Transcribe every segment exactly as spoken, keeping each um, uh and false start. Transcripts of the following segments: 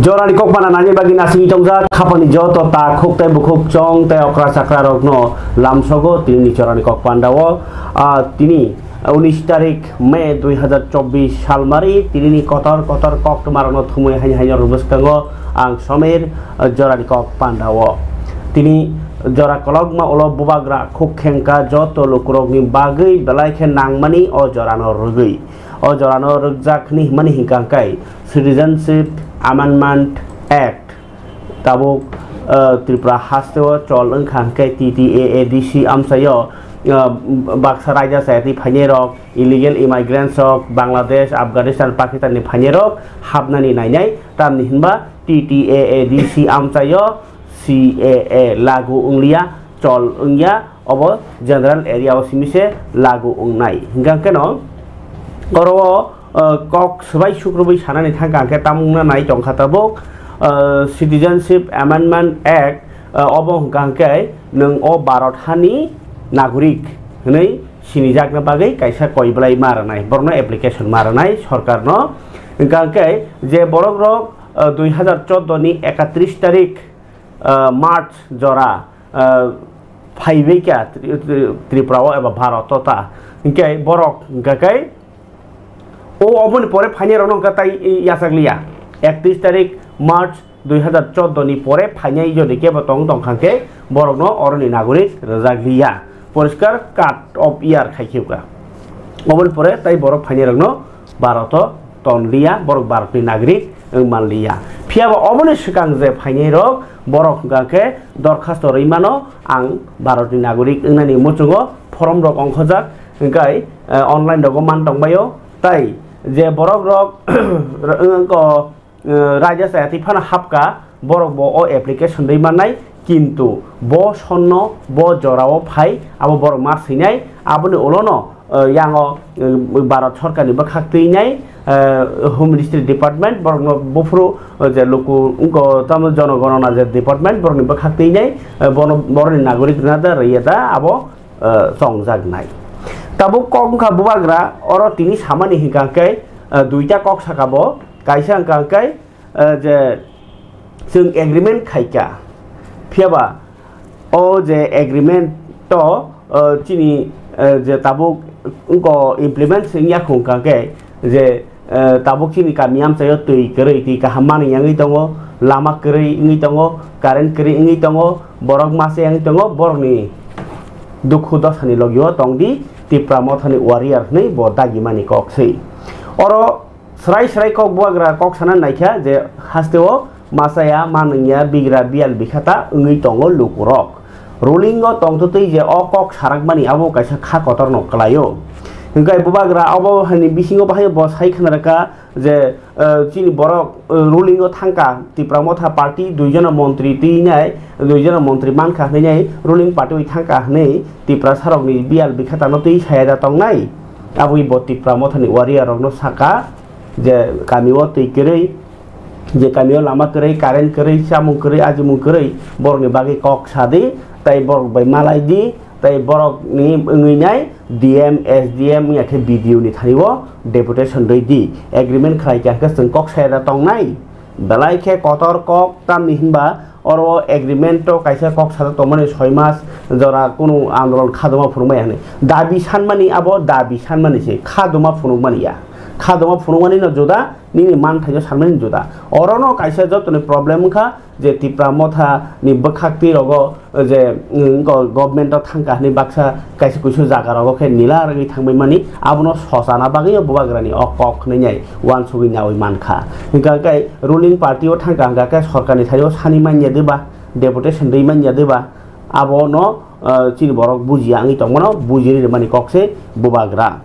Jorani kok panda nani bagwi nasingwi tongjak khapangni joto takhuk tei bukhuk chong tei okra chakra rokno lamsogo tinini jorani kok panda o, ah, tini unis tarik May dui hazar chobbish salmari tinini kotor kotor kok tuma rokno thumwi haini haino rwbwskango ang Somer, ah, jorani kok panda o. Tini jora kolokma ulo bubagra khuk khengka joto lukurokni bagwi belai khe nangmani o jorano rwgwi. O jorano rwkjak hwnwi himani hinkha hwnkhe Citizenship Amendment Act tabuk, eh, Tripura hasteo chol wngkha hwnkhe T T A A D C amchaio, eh, baksa raida chayatwi phainairok, illegal immigrants rok, Bangladesh, Afghanistan, Pakistan ni phainairok hapnani nainai, tamni hinba T T A A D C amchaio C A A lagu wngliya, chol wngya, obo general area o simi se lagu wngnai. Hinkha khe no oro o, uh, kok swbai sukrubwi sanani thangkha hwnkhe tamo wngna nai tongkha tabuk, uh, Citizenship Amendment Act, uh, obo hwnkha hwnkhe nwng o Bharat hani nagorik hwnwi sinijakna bagwi kaisa koi bwlai ma rwnai, borokno application ma rwnai sorkarno. Hinkha hwnkhe je borok rok, uh, dui hazar chordo ni ekatris tarik, uh, March jora, uh, phaibai kha Tri-, Tri-, Tripura o eba Bharat o ta. Hinkhe borok hinkha khe o oboni pore phainai rokno hinkha tai yachak liya. Ekatris tarik March dui hazar chordo ni pore phainai jodi kebo tong tong kha khe borokno oroni nagorik rwjak liya. Poriskar cut off year khai khe wngkha. Oboni pore tai borok phainai rokno Bharat o ton liya, borok Bharat ni nagorik wng man liya. Phiya ba oboni swkang je phainai rok borok hwnkha khe dorkhasto rwi mano, ang Bharat ni nagorik wngnani muchungo form rok ongkhojak, hwnkhe, eh, online rogo man tongbaio. Tai je borok rok wngkha, eh, raida chayatwi phano hapkha, borok bo o application rwi mannai, kintu bo sonno bo jorao phai abo borok ma swinai, aboni ulono, eh, yango, eh, Bharat sorkarni bwkhak twinai, eh, Home Ministry Department, borokno buphuru, eh, je luku wngkha tamo jonogonona je department, borokni bwkhak twinai, eh, bono, borokni nagorik rwna da rwya da abo, eh, chongjaknai. Tabuk kok wngkha bubagra, oro tini samani hinkha khe, eh, duita kok saka bo, kaisa hinkha khe, eh, je chwng agreement khaikha, phiyaba o je agreement to, eh, chini, eh, je tabuk wngkha implement wngya khung kha khe je, eh, tabuk chini kami amchaio twi kwrwi, twi kaham manwi yangwi tongo, lama kwrwi wngwi tongo, current kwrwi wngwi tongo, borok masa yangwi tongo, borokni dukhu dosani logio tongdi Tipra Mothani warrior hwnwi bo dagimani kok se. Oro Srai srai kok bubagra kok sana naikha je hasteo machaya, manwngya, bigra, biyal bikhata wngwi tongo lukurok. Ruling o tongtwtwi je o kok sarakmani abo kaisa kha kotorno kwlaio. Hinkhe bubagra obo hani bisingo bahai bo sai khna rwkha je, eh, chini borok, eh, ruling o thangkha Tipra Motha party duijona montri twinai, duijona montri mankha hwnwi ruling party bai thangkha hwnwi Tiprasarokni biyal bikhatano twi saya da tongnai. Aboni bo Tipra Mothani warrior rokno saka, je kamio twi kwrwi, je kamio lama kwrwi, current kwrwi, chamung kwrwi, ajimung kwrwi, borokni bagwi kok sadi, tai borok bai malai di, tai borokni wngwi nai D M, S D M wngya khe B D O ni thani o deputation rwi di, agreement khlai kha hwnkhe chwng kok saya da tongnai, belai khe kotor kok tamni hinba oro agreement o kaisa kok sajak tongmani soi mas jora kunu andolon khadoma phunukmaya hwnwi. Dabi sanmani abo dabi sanmani se, khadoma phunukmani ya. Khadoma phunukmani no juda, nini manthaino sanmani juda. Orono kaisa jotoni problem wngkha je Tipra Motha ni bwkhak twi rogo je, mm, go-, government o thangkha hwnwi baksa kaisa kuisu jaga rogo khe nila rwgwi thangbai mani abono sosana bagwi o bubagrani o kok hwnwi nai uansugwi naui mankha. Hinkha khe ruling party o thangkha hinkha khe sorkarni thani o sani manya diba, deputation rwi manya diba, abono, eh, chini borok bujiya wngwi tongmano bujiri rwmani kok se bubagra.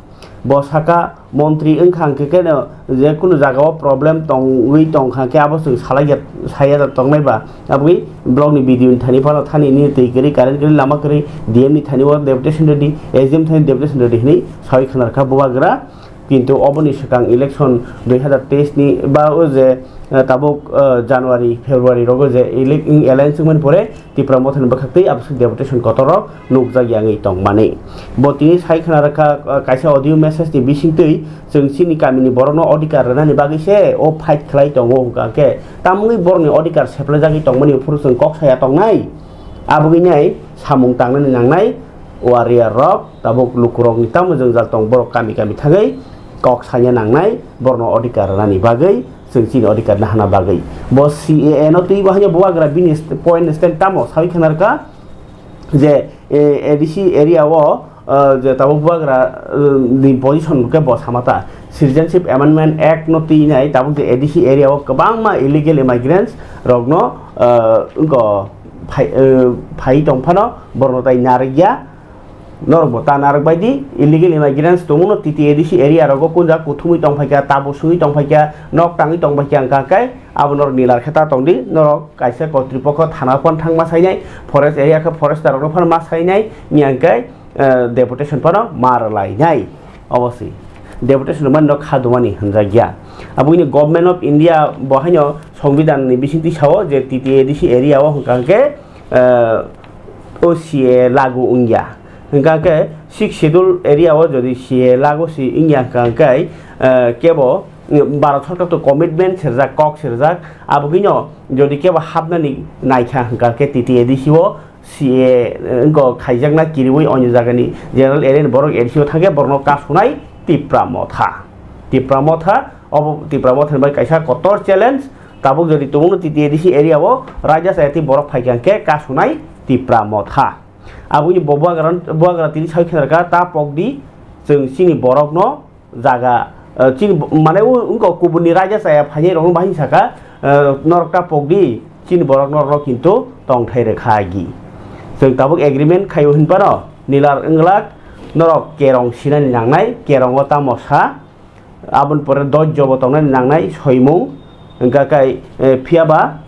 Bo saka montri wngkha hwnkhe khe no je kunu jaga o problem tongwi tongkha khe abo chwng salai ya, saya da tongnai ba. Aboni block ni B D O ni thani phano thani nini twi kwrwi, current kwrwi, lama kwrwi, D M ni thani o deputation rwdi, S D M thani deputation rwdi hwnwi sawi khna rwkha bubagra. Kintu oboni swkang election dui hazar teis ni ba o je, eh, tabuk, eh, January, February rogo je elec-, alliance wngmani pore Tipra Mothani bwkhaktwi abwswk deputation kotor rok nukjak yangwi tongmani. Bo tini sai khna rwkha, eh, kaisa audio message ni bisingtwi, chwng chini kamini borokno odhikar rwnani bagwi se o fight khlai tongo hwnkha khe tamungwi borokni odhikar seplaijagwi tongmani uphuru chwng kok saya tongnai. Aboni nai samung tangnani nangnai warrior rok tabuk lukurokni tamo jwngjal tong borok kami kami thangwi kok sanya nangnai borokno odhikar rwnani bagwi chwng chini odhikar nahana bagwi. Bo C A A no twi bo haino bubagra bini st-, point stand tamo sawi khna rwkha je, eh, A D C area o, eh, je tabuk bubagra, eh, ni position khe bo samata Citizenship Amendment Act no twi nai tabuk je A D C area o kwbangma illegal immigrants rokno, eh, wngko phai, eh, phai tong phano borokno tai narwkya. Norok bo ta narwk bai di, illegal immigrants tongmano T T A D C area rogo kunjak kuthumwi tong phaikha, tabuk sungwi tong phaikha, nok tangwi tong phaikha, hwnkha khe abo norok nilar khe ta tong di, norok kaisa kotripokho thana phano thang ma sainai, forest area khe forester rokno phano ma sainai, wngya hwnkhe, eh, deputation phano ma rwlainai. Obo se deputation rwmani no kha dumani hwnjakya. Aboni Government of India bo haino Songbidan ni bisingtwi sao je T T A D C area o hwnkha hwnkhe, eh, o C A A lagu wngya. Hwnkha khe sixth schedule area o jodi C A A lagu si wngya hwnkha khe, eh, kebo, eh, Bharat Sarkar to commitment serjak, kok serjak, abo hino jodi kebo hapnani naikha hwnkha khe T T A D C o C A A, eh, wngkha khaijakna kiriwi onyo jagani general area ni borok A D C o thangkhe borokno kasunai Tipra Motha. Tipra Motha, obo Tipra Motha ni bai kaisa kotor challenge, tabuk jodi tumungno T T A D C area o raida chaya twi borok phaikha hwnkhe kasunai Tipra Motha. Aboni bo bubagra, bubagra tini sawi khenarkha, ta pokdi, chwng chini borokno jaga, eh, chini bo-, mane o wngkha kubuni raida chaya phainai rokno bahai saka, eh, norok ta pokdi, chini borok norokno kintu tongthai rwkha agi. Chwng tabuk agreement khaio hinphano nilar wnglak, norok kerong sinani nangnai, kerongo tamo sa, aboni pore dojjo bo tongnani nangnai soimung, hwnkha khe, eh, phiyaba,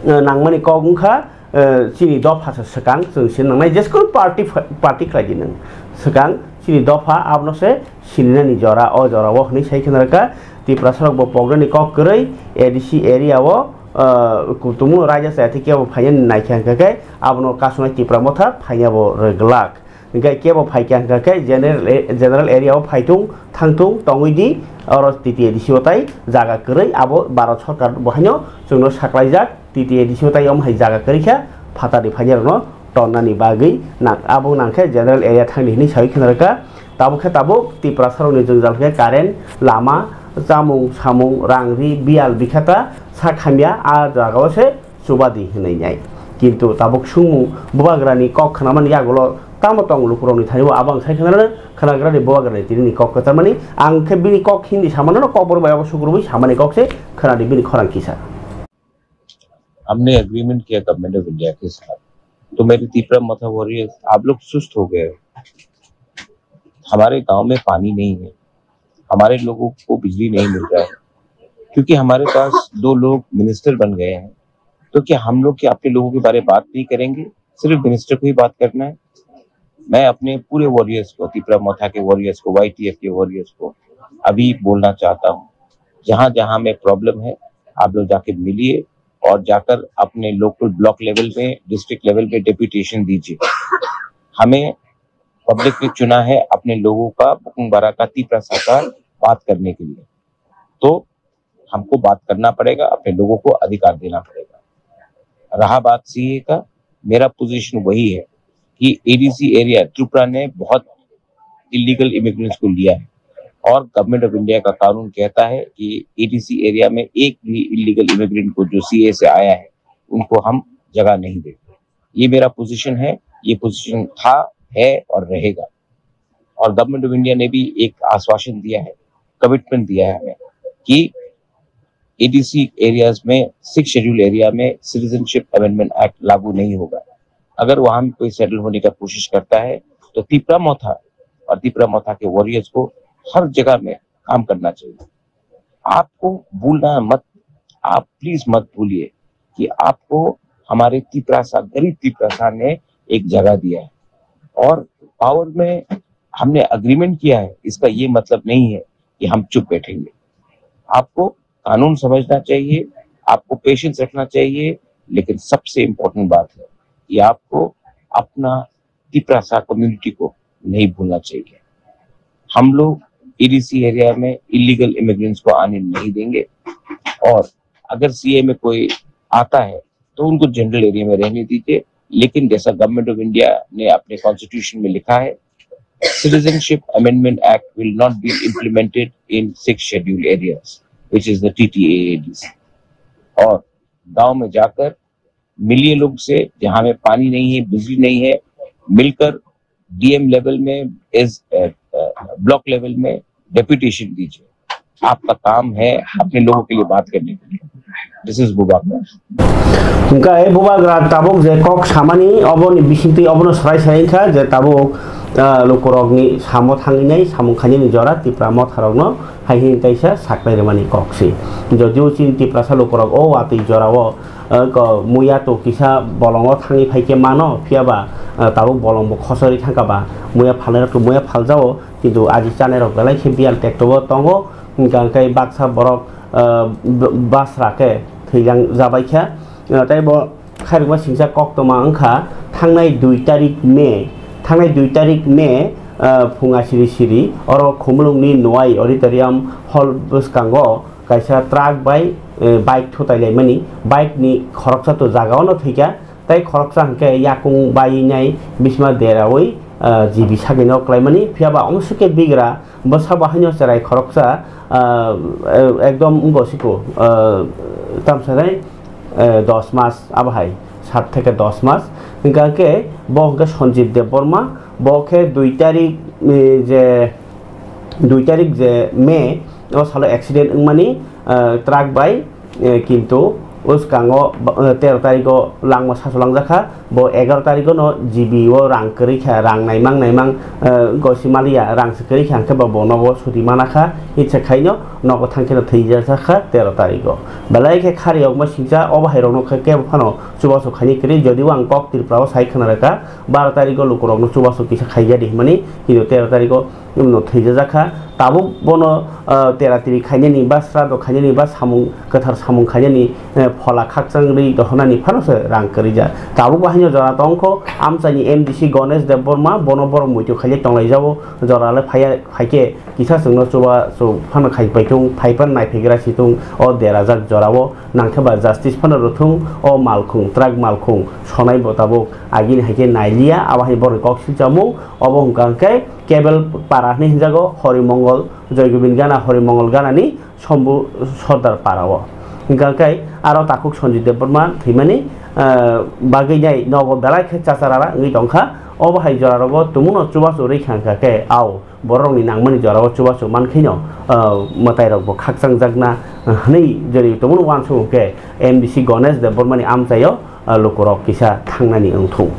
eh, nangmani kok wngkha, eh, chini dopha se swkang chwng sin nangnai, jeskunu party pha-, party khlai di nwng swkang chini dopha abono se sininani jora, o jora o hwnwi sai kheno rwkha. Tiprasa rok bo poknani kok kwrwi A D C area o, eh, kutumu raida chaya thikya bo phainani naikha hwnkha khe abono kasunai Tipra Motha phaina bo rwglak. Hingkhe kebo phaikha hingkha khe general, general area o phaitung thangtung tongwi di, oro T T A D C o tai jaga kwrwi abo Bharat Sarkar bo haino chwngno saklaijak, T T A D C o tai omo hai jaga kwrwi khe phatari phainai rokno tonnani bagwi nang, abo nangkhe general area thangdi hinwi sawi kheno rwkha. Tabuk khe tabuk Tiprasa rokni jwngjal khe current, lama, chamung samung, rang ri, biyal bikhata sak hamya a jaga o se chubadi hinwi nai. Kintu tabuk sungmung bubagrani kok khnamani yagulo tamo tong lukurokni thani o abang sai khnarano khnagrani bubagrani tinini kok kwcharmani ang khe bini kok hindi samano kok borok bai abo sukrubui samani kok se khnadi bini khorang kisa. हमने एग्रीमेंट किया government of India के साथ, तो मेरे तीपरा मथा वॉरियर्स, आप लोग सुस्त हो गए हो। हमारे गांव में पानी नहीं है, हमारे लोगों को बिजली नहीं मिल रहा है, क्योंकि हमारे पास दो लोग मिनिस्टर बन गए हैं। तो क्या हम लोग क्या अपने लोगों के बारे में बात नहीं करेंगे? सिर्फ मिनिस्टर को ही बात करना है? मैं अपने पूरे वॉरियर्स को, तिपरा मोथा के वॉरियर्स को, वाईटीएफ के वॉरियर्स को अभी बोलना चाहता हूँ, जहाँ जहाँ में प्रॉब्लम है, आप लोग जाके मिलिए और जाकर अपने लोकल ब्लॉक लेवल पे, डिस्ट्रिक्ट लेवल पे डेपुटेशन दीजिए। हमें पब्लिक ने चुना है अपने लोगों का, बुकुंग बारा का, तिपरासा का बात करने के लिए। तो हमको बात करना पड़ेगा, अपने लोगों को अधिकार देना पड़ेगा। रहा बात सीए का, मेरा पोजीशन वही है कि एडीसी एरिया, त्रिपुरा ने बहुत इलीगल इमिग्रेंट्स को लिया है और गवर्नमेंट ऑफ इंडिया का कानून कहता है कि एडीसी एरिया में एक भी इलीगल इमिग्रेंट को जो सीए से आया है, उनको हम जगह नहीं देंगे। ये मेरा पोजीशन है, ये पोजीशन था, है और रहेगा। और गवर्नमेंट ऑफ इंडिया ने भी एक आश्वासन दिया है, कमिटमेंट दिया है हमें कि एडीसी एरियाज में, सिक्स शेड्यूल एरिया में सिटीजनशिप अमेंडमेंट एक्ट लागू नहीं होगा। अगर वहां में कोई सेटल होने का कोशिश करता है, तो तिपरा मोथा और तिपरा मोथा के वॉरियर्स को हर जगह में काम करना चाहिए। आपको भूलना मत, आप प्लीज मत भूलिए कि आपको हमारे तिपरासा, गरीब तिपरासा ने एक जगह दिया है और पावर में हमने एग्रीमेंट किया है, इसका ये मतलब नहीं है कि हम चुप बैठेंगे। आपको कानून समझना चाहिए, आपको पेशेंस रखना चाहिए, लेकिन सबसे इंपॉर्टेंट बात है कि आपको अपना तिपरासा कम्युनिटी को नहीं भूलना चाहिए। हम लोग ईडीसी एरिया में इलीगल इमिग्रेंट्स को आने नहीं देंगे, और अगर सीए में कोई आता है तो उनको जनरल एरिया में रहने दीजिए। लेकिन जैसा गवर्नमेंट ऑफ इंडिया ने अपने कॉन्स्टिट्यूशन में लिखा है, Citizenship Amendment Act will not be implemented in six scheduled areas, which is the T T A A D C। और गांव में जाकर मिलिए लोग से, जहां में पानी नहीं है, बिजली नहीं है, मिलकर डीएम लेवल में, एज ब्लॉक लेवल में डेपुटेशन दीजिए। आपका काम है अपने लोगों के लिए बात करने के लिए। This is Bubagra। Hingkha e Bubagra tabuk je kok samani, oboni bisingtwi obono swrai sai wngkha je tabuk, ah, lukurokni samo thanginai, samung khainani jora Tipra motharokno hai hwn kaisa saklai rwmani kok se. Jodio chini Tiprasa lukurok o watwi jorao, ah, ko muya to kisa bolongo thangwi phai khe mano, phiyaba, ah, tabuk bolongbo khosori thangkha ba muya phalnairok to muya phaljao, kintu aji chanairok belai khe biyal tektobo tongo, hingkha hwnkhe baksa borok, ah, b-, basra khe thwilang jabai kha. Ah, tei bo khairokma singcha koktwma wngkha thangnai dui tarik May, thangnai dui tarik May, ah, phunga siri siri oro Khumulwngni Nowai Auditorium Hall bwskango kaisa truck bai, eh, bike thutai laimani, bike ni khoroksa to jaga ono thwikha, tei khoroksa hwnkhe yakung bainai bisma deraui, ah, G B sakni nok klaimani, phiyaba omo sukhe bigra bwsa bo haino cherai khoroksa, ah, eh, ekdom wngbo siko, ah, tamsa nai, eh, dos mas abo hai, sat theke dos mas. Hingkha khe bo hwnkhe Sanjib Debbarma, bo khe dui tarik, eh, je dui tarik je May o salo accident wngmani, eh, truck bai, eh, kintu bwskango, eh, tero tariko langma sasolangjak kha, bo egaro tarikono G B o rang kwrwi kha, rang naimang naimang, eh, gosi maliya, rang se kwrwi kha, hwnkhe bo, bo nogo suti mana kha, hitsa khaino nogo thang kheno thwijak kha tero tariko. Belai khe khari okma singcha, obo hai rokno khe kebo phano chubachu khaini kwrwi, jodio ang kok Tripura o sai khna rwkha, baro tariko lukurokno chubachu kisa khaijadi hwnmani, kintu tero tariko no thwijajak kha. Tabuk bono, ah, tera tiri khainani ba srado khainani ba samung kwthar samung khainani, eh, phola khakchang rwi dohonani phano se rang kwrwijak. Tabuk bo haino jora tongkho, amchaini M D C Ganesh Debbarma, bono borok muitu khaijak tonglaijao, jora le phaiya, phaikhe kisa chwngno chubachu phano khai paitung, phaipan naiphigra situng o derajak jorao, nangkhe ba justice phano rwthung, o malkhung, truck malkhung sonai bo tabuk agini hai khe nailiya, abo hai borokni kok silchamung, obo hwnkha hwnkhe Kebel para hinwi hinjago, Horimongol, Joygobind Gana, Horimongol Ganani Sombu Sordar para o. Hingkha khe aro takhuk Sanjay Debbarma thwimani, ah, bagwi nai nogo belai khe chacharara wngwi tongkha. Obo hai jorarogo tumuno chubachu rwikha hingkha khe, ao bororokni nangmani jorao chubachu mankheno, ah, mwtairokbo khakchangjakna, ah, hwnwi jori tumuno uansukha khe M D C Ganesh Debbarmani amchaio ah, lukurok kisa thangnani wngthung.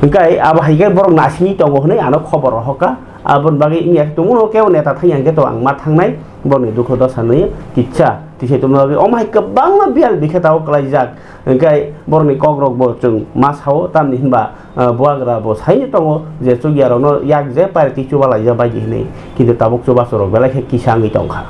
Hingkhe abo hai khe borok nasingwi tongo hwnwi ano khobor rohorkha. Aboni bagwi wngya khe tongmano kebo neta thangya hwnkhe to ang ma thangnai, borokni dukhu dosa nwi kitsa tisai tongmani bagwi. Omo hai kwbangma biyal bikhe tabuk klaijak. Hingkhe borokni kokrokbo chwng ma sao, tamni hinba, ah, buagra bo saino tongo je chukyarokno yak je party chuba laijak bai di hwnwi. Kintu tabuk chubachu rok belai khe kisa wngwi tongkha.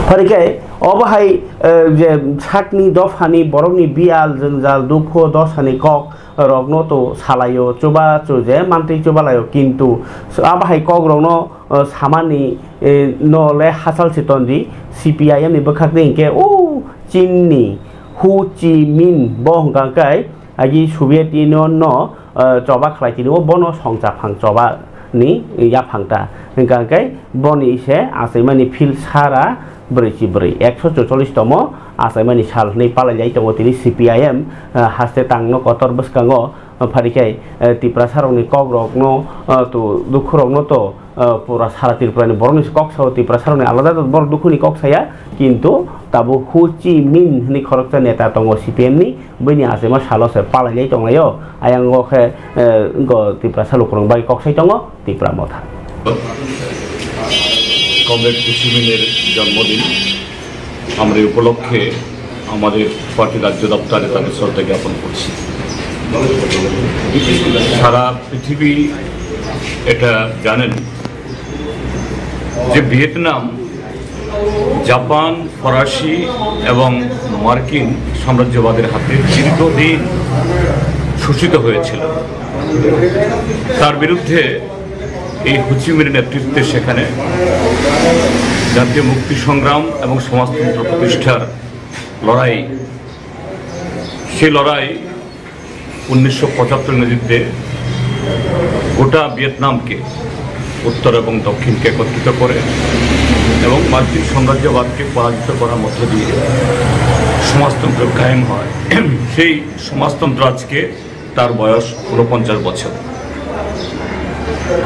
Phari khe obo hai, eh, je sakni dophani borokni biyal jwngjal dukhu dosani kok rokno to salaio, chubachu je mantwi chuba laio, kintu abo hai kok rokno, eh, samani, eh, no le hachal se tondi. C P I M ni bwkhak twi hinkhe o Chinni Ho Chi Minh bo hwnkha khe agi Soviet Union no, eh, choba khlai tini o, bono songchaphang choba ni yaphang ta. Hingkha khe boni se achaimani phil sara brwichi brwi, ekso chocholish tomo achaimani sal hwnwi palai lai tongo tini C P I M, eh, haste tangno kotor bwskango, eh, phari khe, eh, Tiprasa rokni kok rokno, eh, to dukhu rokno to, eh, pura sara Tripura ni borok ni kok sao, Tiprasa rokni alada borok dukhu ni kok saya, kintu tabuk Ho Chi Minh hwnwi khoroksa neta tongo C P M ni, bini achaima salo se palai lai tong laio, ayang o khe, eh, go Tiprasa lukurok bai kok sai tongo Tipra Motha. Comrade হুচিমিনের জন্মদিন, আমরা এই উপলক্ষে আমাদের পার্টি রাজ্য দপ্তরে তাকে শ্রদ্ধা জ্ঞাপন করছি। সারা পৃথিবী এটা জানেন যে ভিয়েতনাম জাপান, ফরাসি এবং মার্কিন সাম্রাজ্যবাদের হাতে দীর্ঘদিন শোষিত হয়েছিল, তার বিরুদ্ধে এই হো চি মিনের নেতৃত্বে সেখানে জাতীয় মুক্তি সংগ্রাম এবং সমাজতন্ত্র প্রতিষ্ঠার লড়াই, সেই লড়াই উনিশশো পঁচাত্তর ইংরেজিতে গোটা ভিয়েতনামকে, উত্তর এবং দক্ষিণকে একত্রিত করে এবং মার্কিন সাম্রাজ্যবাদকে পরাজিত করার মধ্য দিয়ে সমাজতন্ত্র কায়েম হয়। সেই সমাজতন্ত্র আজকে তার বয়স ঊনপঞ্চাশ বছর।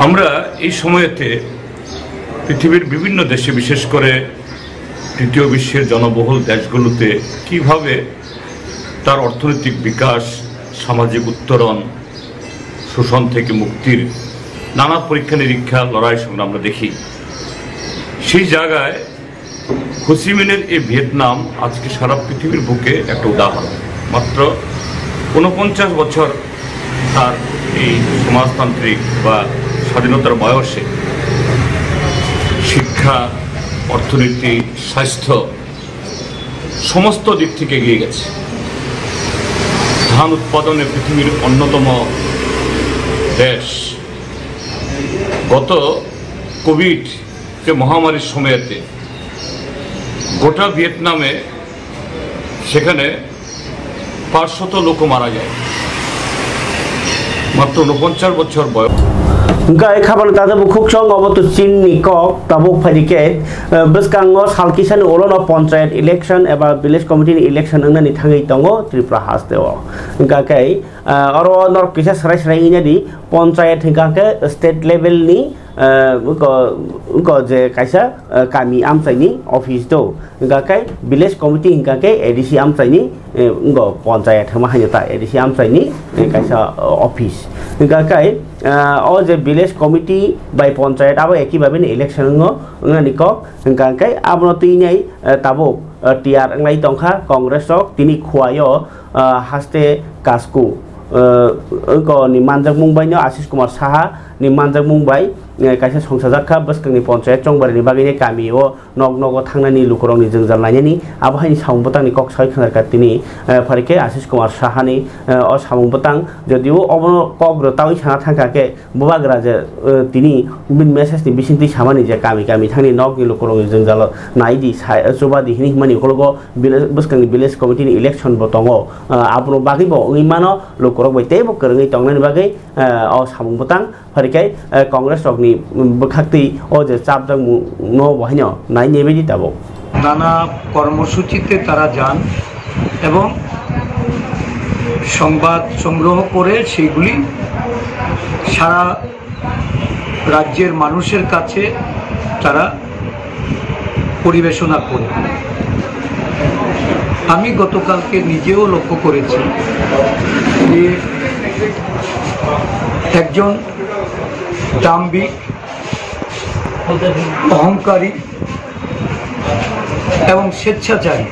আমরা এই সময়েতে পৃথিবীর বিভিন্ন দেশে, বিশেষ করে তৃতীয় বিশ্বের জনবহুল দেশগুলোতে কিভাবে তার অর্থনৈতিক বিকাশ, সামাজিক উত্তরণ, শোষণ থেকে মুক্তির নানা পরীক্ষা নিরীক্ষা, লড়াই সংগ্রাম আমরা দেখি। সেই জায়গায় হো চি মিনের এই ভিয়েতনাম আজকে সারা পৃথিবীর বুকে একটা উদাহরণ। মাত্র ঊনপঞ্চাশ বছর তার এই সমাজতান্ত্রিক বা স্বাধীনতার বয়সে শিক্ষা, অর্থনীতি, স্বাস্থ্য সমস্ত দিক থেকে এগিয়ে গেছে। ধান উৎপাদনে পৃথিবীর অন্যতম দেশ। গত কোভিড যে মহামারীর সময়তে গোটা ভিয়েতনামে সেখানে পাঁচশত লোক মারা যায়, মাত্র ঊনপঞ্চাশ বছর বয়স। Hingkha khabani tata bukhuk song obo to Chin ni kok tabuk phaidi khe, eh, bwskango sal kisani ulo no panchayat election eba village committee ni election wngnani thangwi tongo Tripura haste o. Hingkha khe, eh, oro norok kisa srai srai wngya di panchayat hingkha khe state level ni, eh, wngkha, wngkha je kaisa, eh, kami amchaini office do. Hingkha khe village committee hingkha khe A D C amchaini, eh, wngkha panchayat hwnma haino ta A D C amchaini, eh, kaisa, eh, office. Hingkha khe, eh, o je village committee bai panchayat abo eki babe ni election wngo, wngnani kok. Hingkha khe abono twinai, eh, tabuk, eh, tiyar wnglai tongkha Congress rok tini khuaio, ah, haste kasku, ah, wngkha ni manjakmung bai no Ashish Kumar Saha ni manjakmung bai, eh, kaisa songsajak kha bwskangni panchayat chongbari ni bagwi ni kami o nok nogo thangnani lukurokni jwngjal nainani abo haini samung bwtangni kok sawi khna rwkha tini, eh, phari khe Ashish Kumar Saha ni, eh, o samung bwtang jodio obono kok rwtawi sana thangkha khe Bubagra je, eh, tini bini message ni bisingtwi samani je kami kami thangni nokni lukurokni jwngjalo nai di, sai, eh, chuba di hini himani ukologo village, bwskangni village committee ni election bo tongo. Eh, abono bagwi bo wngwi mano lukurok bai teibo kwrwngwi tongnani bagwi, eh, o samung bwtang pharikhai, eh, Congress rokni, mm, bwkhaktwi o je chapjak mung no bo haino nai nebai di tabuk. নানা কর্মসূচিতে তারা যান এবং সংবাদ সংগ্রহ করে সেইগুলি সারা রাজ্যের মানুষের কাছে তারা পরিবেশনা করে। আমি গতকালকে নিজেও লক্ষ্য করেছি যে একজন দাম্ভিক, অহংকারী এবং স্বেচ্ছাচারী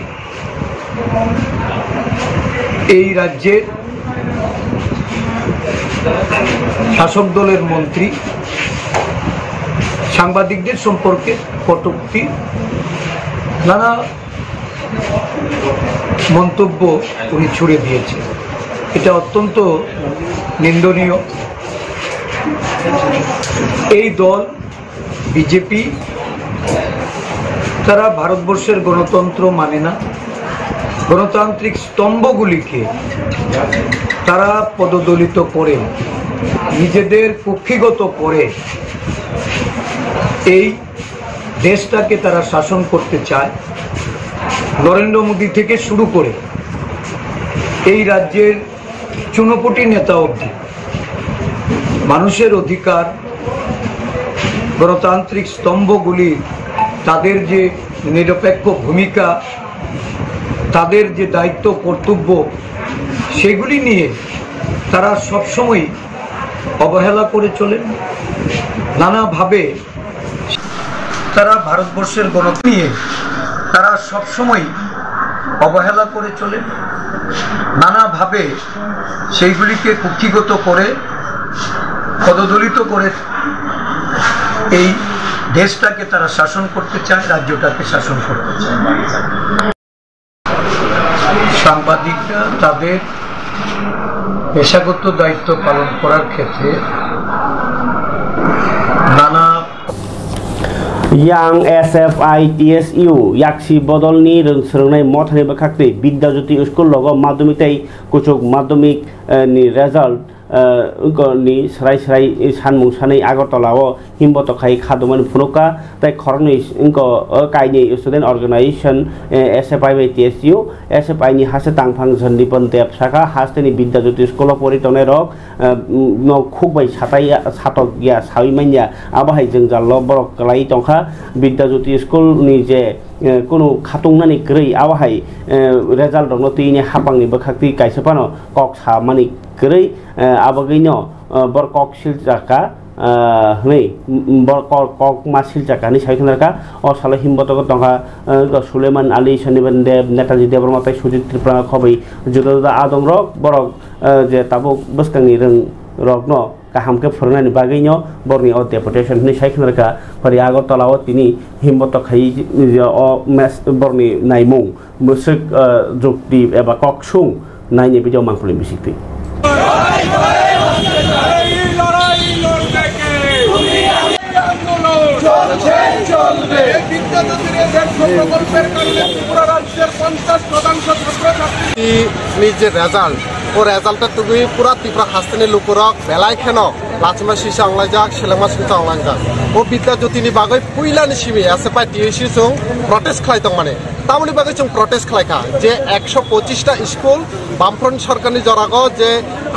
এই রাজ্যের শাসক দলের মন্ত্রী সাংবাদিকদের সম্পর্কে কটূক্তি, নানা মন্তব্য উনি ছুড়ে দিয়েছেন। এটা অত্যন্ত নিন্দনীয়। এই দল বিজেপি, তারা ভারতবর্ষের গণতন্ত্র মানে না, গণতান্ত্রিক স্তম্ভগুলিকে তারা পদদলিত করে, নিজেদের কুক্ষিগত করে এই দেশটাকে তারা শাসন করতে চায়। নরেন্দ্র মোদী থেকে শুরু করে এই রাজ্যের চুনোপুটি নেতা অবধি মানুষের অধিকার, গণতান্ত্রিক স্তম্ভগুলি, তাদের যে নিরপেক্ষ ভূমিকা, তাদের যে দায়িত্ব কর্তব্য, সেগুলি নিয়ে তারা সবসময় অবহেলা করে চলেন। নানাভাবে তারা ভারতবর্ষের গণতন্ত্র নিয়ে তারা সবসময় অবহেলা করে চলেন। নানাভাবে সেইগুলিকে কুক্ষিগত করে, পদদলিত করে এই দেশটাকে তারা শাসন করতে চায়, রাজ্যটাকে শাসন করতে চায়। সাংবাদিকরা তাদের পেশাগত দায়িত্ব পালন করার ক্ষেত্রে নানা Yang S F I T S U yaksi bodolni rwng swrwngnai mothani bwkhak twi Bidya Jyoti school logo madhyamik tei kuchuk madhyamik, eh, ni result, eh, wngkha ni srai srai sanmung sanwi Agartala o himbotok khai khadumani phunukha tei khoroknwi wngkha, eh, kainwi student organization, eh, S F I bai T S U, S F I ni haste tangphang Jhandipan Deb sakha hasteni Bidya Jyoti school o pori tongnai rok, eh, no khuk bai satai ya, satok ya, sawi manya, abo hai jwngjal lo borok kwlai tongkha. Bidya Jyoti school ni je, eh, kunu khatungnani kwrwi, abo hai, eh, result rokno twi ni hapang ni bwkhak twi kaisa phano kok samani kwrwi, eh, abagwi no, eh, bor kok sil chaka, eh, hwnwi, mm, bor kok, kok ma sil chaka hwnwi sai khna kha. O salo himbotogo tongkha, eh, Suleiman Ali, Soniban Deb, Netaji Debbarma tei Sujit Tripura khobai juda juda adong rok borok, eh, je tabuk bwskangni rwng rokno kaham khe phwrwngnani bagwino borni o deputation hwnwi sai khna rwkha. Phari Agartala o tini himbotok khai o mes borni naimung bwswk, eh, jukti eba koksung naini video mangpili bisik twi. এই যে রেজাল্ট, ও রেজাল্টটা তুমি পুরা ত্রিপুরা হাস্তানি লুকুরক বেলায় খেন লাচমা সিসা অংলাইজাক, সেলেংমা সিসা অংলাইজাক। ও বিদ্যা জ্যোতিনি বাগৈ পুইলানি সিমি এসএফআই টিএসি চুং প্রটেস্ট খাই তং মানে। তামনি বাগৈ চুং প্রটেস্ট খাইখা যে একশো পঁচিশটা স্কুল বামফ্রন্ট সরকারনি জরাগো যে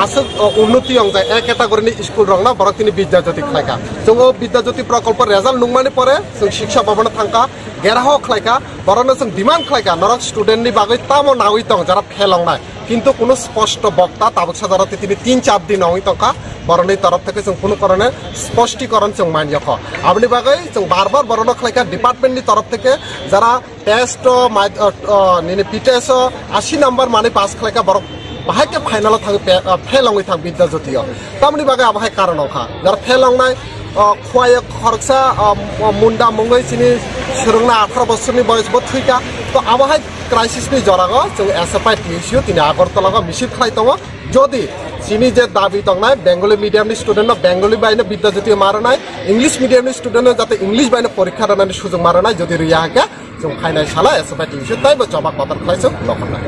আসুক, ও, উন্নতি অংজায় এক ক্যাটাগরিনি স্কুল রংনা বরক তিনি বিদ্যা জ্যোতি খাইখা। চুং ও বিদ্যা জ্যোতি প্রকল্প রেজাল্ট নুংমানি পরে চুং শিক্ষা ভবনে থাংখা, গেরাহ খাইখা, বরনো চুং ডিমান্ড খাইখা, নরক স্টুডেন্টনি বাগৈ তামো নাগৈ তং যারা ফেল অংনায়। কিন্তু কোনো স্পষ্ট বক্তা তাবক সাজারাতে তিনি তিন চার দিন অংই তংখা, বরনি তরফ থেকে চুং কোনো কারণে স্পষ্টীকরণ চুং মানিয়াখো। আপনি বাগৈ চুং বারবার বরনো খাইখা ডিপার্টমেন্টনি তরফ থেকে যারা টেস্ট, nini পিটিএস আশি নাম্বার মানে পাস খাইখা বরক বাহাইকে ফাইনাল থাক, ফেল অংই থাক বিদ্যা জ্যোতিও। তামনি বাগৈ আবহাই কারণ অখা। যারা ফেল অংনায়, o, khwai khoroksa, o, munda mungwi chini swrwngna atharo bosorni boyos bo thwikha. To abo hai crisis ni jorago chwng S F I T S U tini Agartala o misil khlai tongo. Jodi chini je dabi tongnai Bengali medium ni student no Bengali bai no Bidya Jyoti ma rwnai, English medium ni student no jate English bai no porikha rwnani sujok ma rwnai, jodi rwya hakhe, chwng phainai sala S F I T S U taibo chobak kotor khlai chwng lokhornai.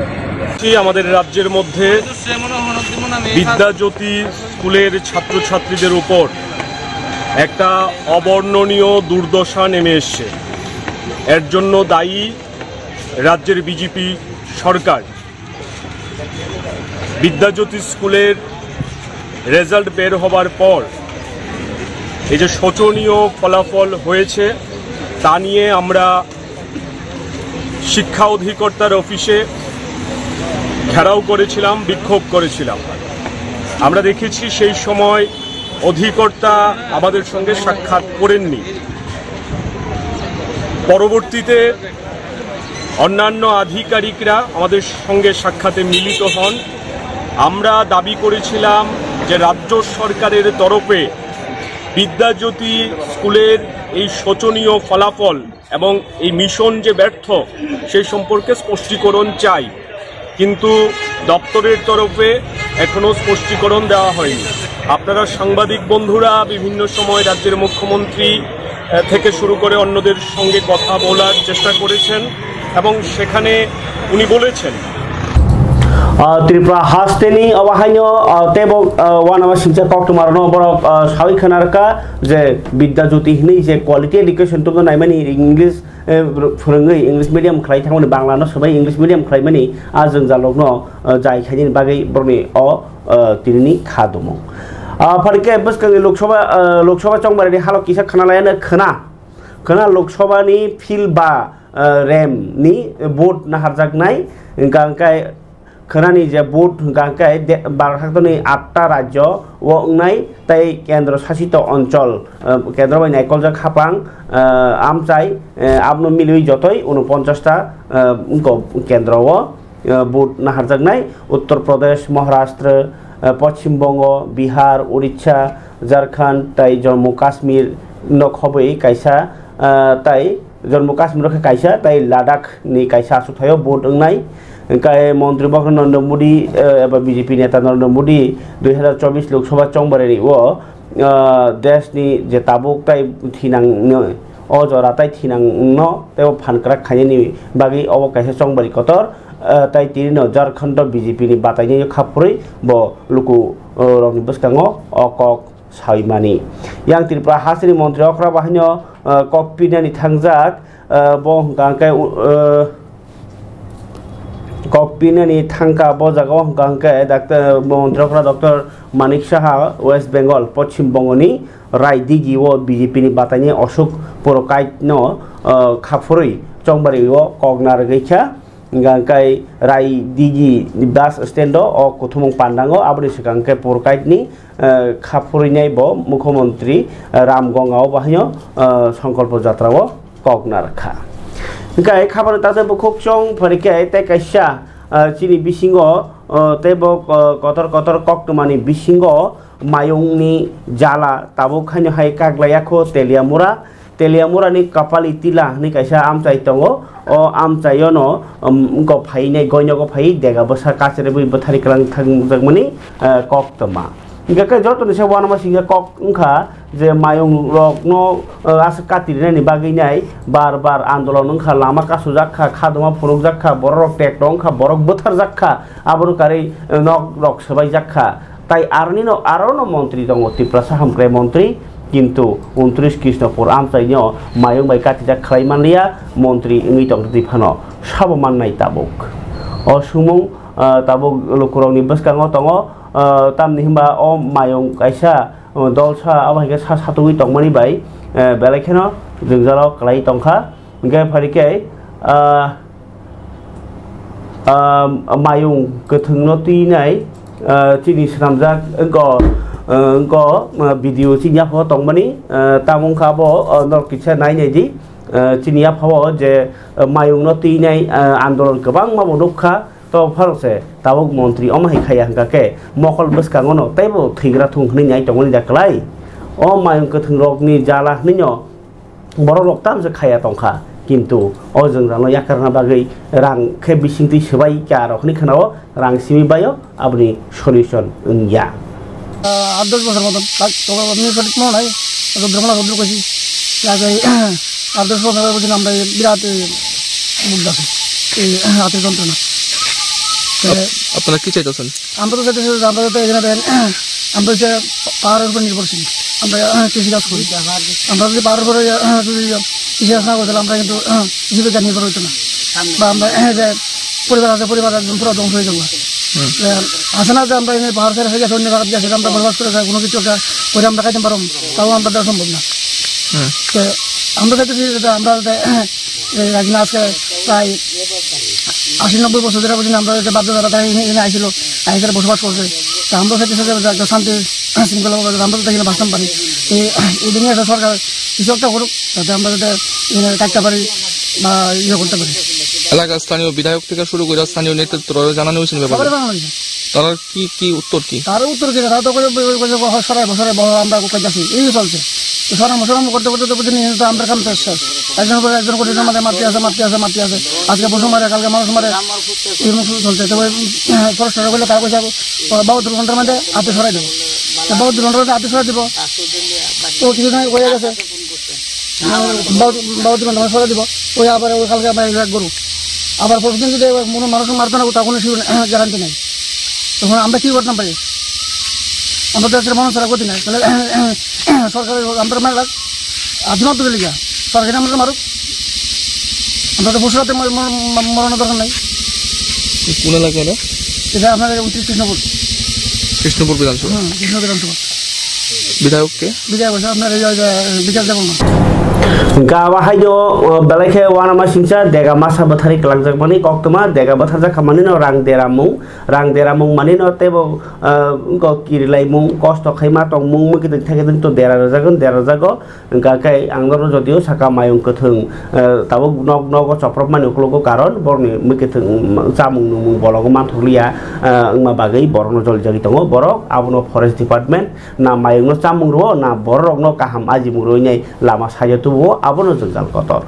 কি আমাদের রাজ্যের মধ্যে বিদ্যাজ্যোতি স্কুলের ছাত্রছাত্রীদের উপর একটা অবর্ণনীয় দুর্দশা নেমে এসছে। এর জন্য দায়ী রাজ্যের বিজেপি সরকার। বিদ্যাজ্যোতি স্কুলের রেজাল্ট বের হবার পর এই যে শোচনীয় ফলাফল হয়েছে, তা নিয়ে আমরা শিক্ষা অধিকর্তার অফিসে ঘেরাও করেছিলাম, বিক্ষোভ করেছিলাম। আমরা দেখেছি সেই সময় অধিকর্তা আমাদের সঙ্গে সাক্ষাৎ করেননি। পরবর্তীতে অন্যান্য আধিকারিকরা আমাদের সঙ্গে সাক্ষাতে মিলিত হন। আমরা দাবি করেছিলাম যে রাজ্য সরকারের তরফে বিদ্যাজ্যোতি স্কুলের এই শোচনীয় ফলাফল এবং এই মিশন যে ব্যর্থ, সেই সম্পর্কে স্পষ্টীকরণ চাই, কিন্তু দপ্তরের তরফে এখনো স্পষ্টীকরণ দেওয়া হয়নি। আপনারা সাংবাদিক বন্ধুরা বিভিন্ন সময় রাজ্যের মুখ্যমন্ত্রী, আহ, থেকে শুরু করে অন্যদের সঙ্গে কথা বলার চেষ্টা করেছেন এবং সেখানে উনি বলেছেন, Ah, Tripura hasteni abo haino, ah, teibo, ah, uanama singcha koktwma rokno borok, ah, sawi khna rwkha je Bidya Jyoti hinwi je quality education tongno naimani English, eh, phwrwngwi English medium khlai thangmani, Bangla no swbai English medium khlaimani, ah, jwngjal rokno, ah, jai khainani bagwi borokni o, ah, tinini kha dumung. Ah, phaikhe bwskangni Lok Sabha, ah, Lok Sabha chongbarani halok kisa khna laiya no khna, khna Lok Sabha ni field ba, ah, rem ni vote naharjaknai, hwnkha hwnkhe khwnani je vote hwnkha hwnkhe de-, Bharat haktorni atta rajyo o wngnai tei kendro sasito onchol, ah, kendro bai naikoljak haphang, ah, amchai, ah, abono miliwi jotoi unoponchas ta, ah, wngkha kendro o, ah, vote naharjaknai Uttar Pradesh, Maharashtra, ah, Poschim Bongo, Bihar, Odisha, Jharkhand tei Jammu Kashmir, no khobwi kaisa, ah, tai Jammu Kashmir khe kaisa tai Ladakh ni kaisa achukthai o vote wngnai. Hwnkhe montri bokhorok Narendra Modi, eh, eba B J P neta Narendra Modi dui hazar chobbish Lok Sabha chongbariri o, ah, desh ni je tabuk tai thinang no, o jora tai thinang no tei o phan kwrak khainani bagwi obo kaisa chongbari kotor, ah, tai tini no Jharkhand o B J P ni batainai kha phurwi bo luku, ah, rok ni bwskango o kok sawi mani. Yang Tripura hasteni montri okra bahaino, eh, kok pinani thangjak, eh, bo hwnkha hwnkhe, eh, kok pinani thangkha bo jaga o hwnkha hwnkhe Doctor, montri okra Doctor Manik Saha West Bengal, Poschim Bongoni Raidigi o B J P ni bataini Ashok Purokait no, eh, kha phurwi chongbari o kok narwgwi kha. Hingkha hwnkhe Raidigi bus stand o o kuthumung pandango, aboni swkang khe Purkaitni, eh, kha phurwinai bo Mukhyamantri, eh, Ram Ganga o bahaino, eh, Songkolpo Jatra o kok narwkha. Hingkhe khabani tate bukhuk chong phari khe tei kaisa, eh, chini bisingo, eh, tei bo, eh, kotor kotor koktwmani bisingo mayungni jala tabuk haino hai kaglaiya kho Teliamura. Teliamurani Kapali Tila hwnwi kaisa amchai tongo. O amchaiono, um, wngkok phainai goinogo phai dega bwsa kachari bui bwthari kwlang thangjakmani, eh, koktwma. Hingkha khe jotoni se uanama singkha kok wngkha je mayung rokno, eh, aswk kati rinani bagwi nai bar bar andolon wngkha, lama kasujak kha, khadoma phunukjak kha, borok rok tek tong kha, borok bwtharjak kha, abono karwi, eh, nok rok swbaijak kha. Tai aroni no, aro no montri tongo, Tiprasa hamkrai montri, kintu untris Krishnopur amchaino mayung bai katijak khlai manliya, montri wngwi tong twi phano sabo mannai tabuk. O sumung, ah, tabuk lukurokni bwskango tongo, ah, tamni hwnba o mayung kaisa, ah, dolsa abo hai khe sa satugwi tongmani bai, eh, belai kheno jwngjalo kwlai tongkha. Hingkhe phari khe, ah, ah, mayung kwthwngno twinai, ah, chini swnamjak wngkha, ah, wngkha, ah, video chini yaphao tongmani, ah, tamo wngkha abo, ah, norok kisa nai nai di, ah, chini yaphao je, ah, mayungno twinai, ah, andolon kwbangma bo nukha, to phano se tabuk montri omo hai khaiya hwnkha khe mokol bwskango no teibo thwigra thung hwnwi nai tongmani da kwlai. O mayung kwthwng rokni jala hwnwi no borok rok tamse khaya tongkha, kintu o jwngjal no yakarna bagwi rang khe bisingtwi swbai kya rok hwnwi khwnao, rang simi baio aboni solution wngya. আট দশ বছর মতন, তার তখন আমি সঠিক মনে নাই, রৌদ্রমালা রৌদ্র কইছি, তারপরে আট দশ বছর পর্যন্ত আমরা এই বিরাট, এই, মুগ্ধ আছি, এই হাতের যন্ত্রণা। তো আপ-, আপনারা কি চাইতেছেন? আমরা তো চাইতেছি যে আমরা যাতে এখানে দেখেন, আমরা হচ্ছে পাহাড়ের উপর নির্ভরশীল, আমরা, আহ, কৃষিকাজ করি। আমরা যদি পাহাড়ের উপরে, আহ, যদি কৃষিকাজ না করি, তাহলে আমরা কিন্তু, আহ, জীবিকা নির্ভর হইতো না। বা আমরা, আহ, যে পরিবার আছে, পরিবার একদম পুরো ধ্বংস হয়ে যাবো। হুম। আহ, আছে না যে আমরা এখানে পাহাড় ছেড়ে হয়ে গেছে, অন্য জায়গায় গেছে, আমরা বসবাস করে যাই, কোনো কিছু একটা করে আমরা খাইতে পারবো, তাও আমরা দ্বারা সম্ভব না। হুম। তো আমরা চাইতেছি যে আমরা যাতে এই রাখি না আজকে প্রায় আশি নব্বই বছর ধরে বুঝি আমরা যে বাপ দাদারা তারা এখানে, এখানে আইছিল, আইসে বসবাস করছে। তা আমরা চাইতেছি যে একটা শান্তি শৃঙ্খলা ভাবে আমরা তো এখানে বাঁচতাম পারি। এই, এই দিনে একটা সরকার কিছু একটা করুক, যাতে আমরা যাতে এখানে থাকতে পারি বা ইয়ে করতে পারি। এলাকার স্থানীয় বিধায়ক থেকে শুরু করে স্থানীয় নেতৃত্ব জানানো হয়েছিল ব্যাপারে? সবাই জানানো হয়েছে। তারা কি, কি উত্তর কি? তার উত্তর কি? তারা তো করে, করে, করে, করে, সরাই, সরাই, বহ, আমরা কোথায় যাচ্ছি? এই চলছে। তো সরাম, সরাম করতে, করতে তো বুঝিনি, তো আমরা কাম তো শেষ। একজন করে, একজন করে, আমাদের মাটি আছে, মাটি আছে, মাটি আছে। আজকে পশু মারে, কালকে মানুষ মারে। এই মতো চলছে। তো ওই, উম, ফরেস্টার বলে, তার কাছে, বাহাত্তর ঘন্টার মধ্যে হাতে সরাই দেবো। তো বাহাত্তর ঘন্টার মধ্যে হাতে সরাই দিব। তো কিছু নাই, হয়ে গেছে। বারো, বারো দিন আমরা সরা দিব, ওই আবার ওই কালকে আবার এক গরু। আবার পরশু দিন যদি কোনো মানুষ মারতে না, তখন সেই গ্যারান্টি নাই। তখন আমরা কি করতাম পারি? আমরা দেশের মানুষ ছাড়া গতি নাই। তাহলে সরকারের আমরা মারা আধুনা তো লিখা, সরকারে আমরা মারুক। আমরা তো পশু রাতে মর-, মর-, মর-, মরানোর দরকার নাই। কোন এলাকা এটা? এটা আপনার ঊনত্রিশ কৃষ্ণপুর। কৃষ্ণপুর বিধানসভা। হুম, কৃষ্ণপুর বিধানসভা। বিধায়ক কে? বিধায়ক হচ্ছে আপনার এই যে বিকাশ Debbarma. Hingke abo haino, o, belai khe uanama singcha dega masa bwtharwi kwlangjakmani koktwma, dega bwtharjak kha manwino rang deramung, rang deramung manwino teibo, o, wngkok kirilaimung, kosto khaima tongmung, mwkhe tongthai khe to dera rwjagwng, dera rwjago. Hingka khe ang norok jotio saka mayung kwthwng, eh, tabuk nok nogo chopropmani ukologo karon borokni mwkhwtwng chamung nungmung bologo manthokliya, eh, wngma bagwi borokno jolijagwi tongo. Borok abono forest department na mayungno chamung rwo na borokno kaham ajimung rwinai lama sayo tubuo, abono jwngjal kotor.